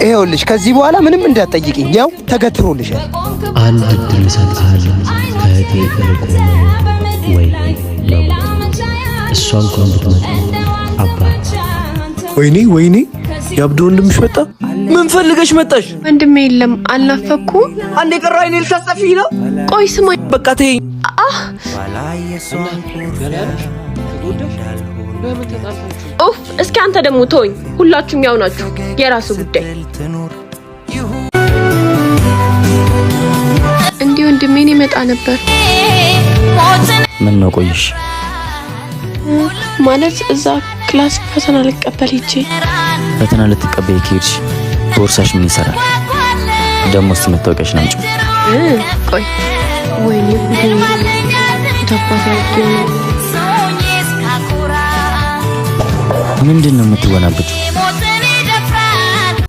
ይኸውልሽ ከዚህ በኋላ ምንም እንዳትጠይቂኝ፣ ያው ተገትሮልሻል። አንድ እድል እሰጥሃለሁ፣ ከእህቴ ርቆ መኖር ወይ መሞት። እሷ እንኳን ብትመጣ አባት ወይኔ ወይኔ፣ የአብዶ ወንድምሽ መጣ። ምን ፈልገሽ መጣሽ? ወንድሜ የለም፣ አልናፈኩም። አንድ የቀረው አይኔ ልታስጠፊኝ ነው። ቆይ ስማኝ፣ በቃ ተይኝ። ኡፍ! እስኪ አንተ ደግሞ ተወኝ። ሁላችሁም ያው ናችሁ። የራሱ ጉዳይ። እንዲህ ወንድሜን ይመጣ ነበር። ምን ነው ቆየሽ? ማለት እዛ class ፈተና ልቀበል ሂጄ። ፈተና ልትቀበይ ከሄድሽ ቦርሳሽ ምን ይሰራል? ደግሞ እስቲ መታወቂያሽን አምጪው። ቆይ ወይኔ ጉዴ! ታባታ። ምንድን ነው የምትወናበጪው?